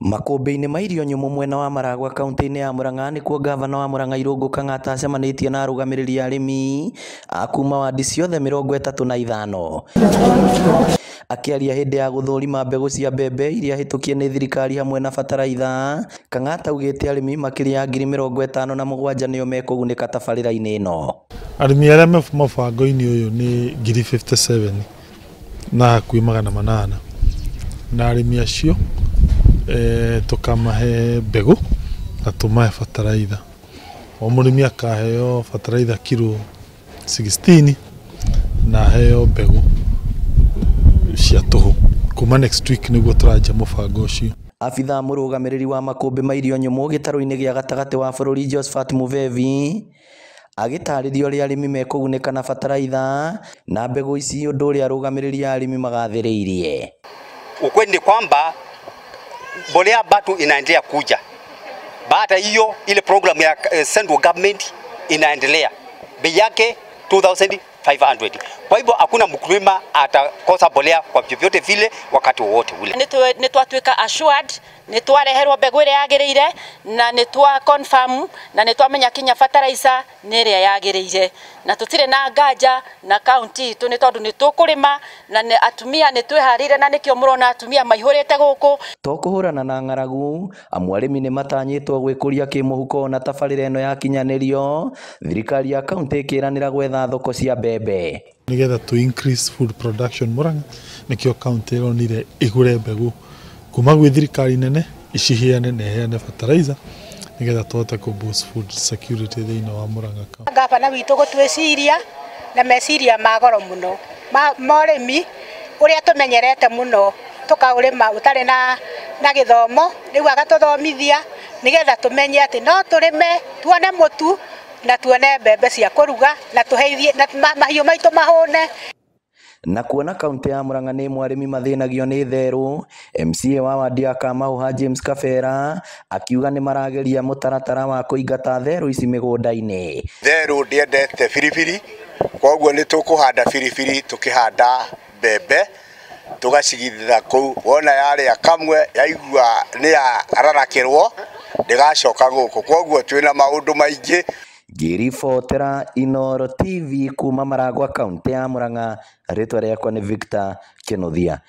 Makũmbĩ-inĩ ma irio nyũmũ mwena wa Maragwa kaunti-inĩ ya Murang'a nĩkuo ngavana wa Murang'a Irũngũ Kang'ata acemanĩtie na arũgamĩrĩri a arĩmi a kuma wadi ciothe 35. Akĩaria hĩndĩ ya gũthũrima mbegũ cia mbembe iria hĩtũkie nĩ thirikari hamwe na bataraitha, Kang'ata augĩte arĩmi makĩria ya 57,000 nĩo mekũgunĩka tabarĩra-inĩ ĩno. Arĩmi arĩa me mũbango-inĩ ũyũ nĩ 57,800 na hakuhĩ 800, na arĩmi acio tũkamahe mbegũ na tũmahe bataraitha. O mũrĩmi akaheo bataraitha kiro 16 na aheo mbegũ cia tũhũ. Kuma next week nĩguo tũranjia mũbango ũcio. Abithaa mũrũgamĩrĩri wa makũmbĩ ma irio nyũmũ gĩtarũ-inĩ gĩa gatagatĩ wa bũrũri Josphat Muvevi agĩtarĩria ũrĩa arĩmi mekũgunĩka na bataraitha na mbegũ ici, ũndũ ũrĩa arũgamĩrĩri a arĩmi magathĩrĩirie. Ukweli ni kwamba mbolea bado inaendelea kuja. Baada hiyo ile program ya central government inaendelea, bei yake 2500. Kwa hivyo hakuna mkulima atakosa mbolea kwa vyovyote vile wakati wowote ule. Nĩ twatuĩka assured nĩ twareherwo mbegũ ĩrĩa yagĩrĩire na nĩ twa confirm na nĩ twamenya kinya fertilizer nĩ ĩrĩa yagĩrĩire, na tũtirĩ na nganja na kaunti itũ nĩ tondũ nĩ tũkũrĩma na nĩ atumia nĩ twĩharĩire, na nĩkĩo mũrona atumia maihũrĩte gũkũ. To kũhũrana na ng'aragu, amu arĩmi nĩ matanyĩtwo gwĩkũria kĩmũhuko na tabarĩra ĩno yakinyanĩrio, thirikari ya kaunti ĩkĩranĩra gwetha thoko cia mbembe. Nĩgetha tũ increase food production Murang'a, nĩkĩo kaunti ĩronire ĩgũre mbegũ kuma gwĩ thirikari nene, iciheane na ĩheane fertilizer nĩgetha tũhote kũ boost food security thĩinĩ wa Murang'a County. Ngavana witũ gũtwĩciria na meciria ma goro mũno ma ũrĩmi ũrĩa tũmenyerete mũno, tũkaũrĩma ũtarĩ na gĩthomo, rĩu agatũthomithia nĩgetha tũmenye atĩ no tũrĩme tuone mũtu na tuone mbembe cia kũruga na tũheithie na mahiũ maitũ mahũne. Na kuona kaunti ya Murang'a nĩ ĩmwe arĩmi mathĩnagio nĩ therũ, MCA wa wadi ya Kamauha James Kabera akiuga nĩ marageria mũtaratara wa kũingata therũ ici mĩgũnda-inĩ. Therũ ndĩendete biribiri, koguo nĩ tũkũhanda biribiri tũkĩhanda mbembe tũgacigithĩra kũu. Wona yarĩa kamwe yaigua nĩ yararakĩrwo, ndĩgacoka gũkũ. Koguo twĩna maũndũ maingĩ. Ngĩribotera Inooro TV kuma Maragwa, kaunti ya Murang'a, rĩtwa rĩakwa nĩ Victor Kinuthia.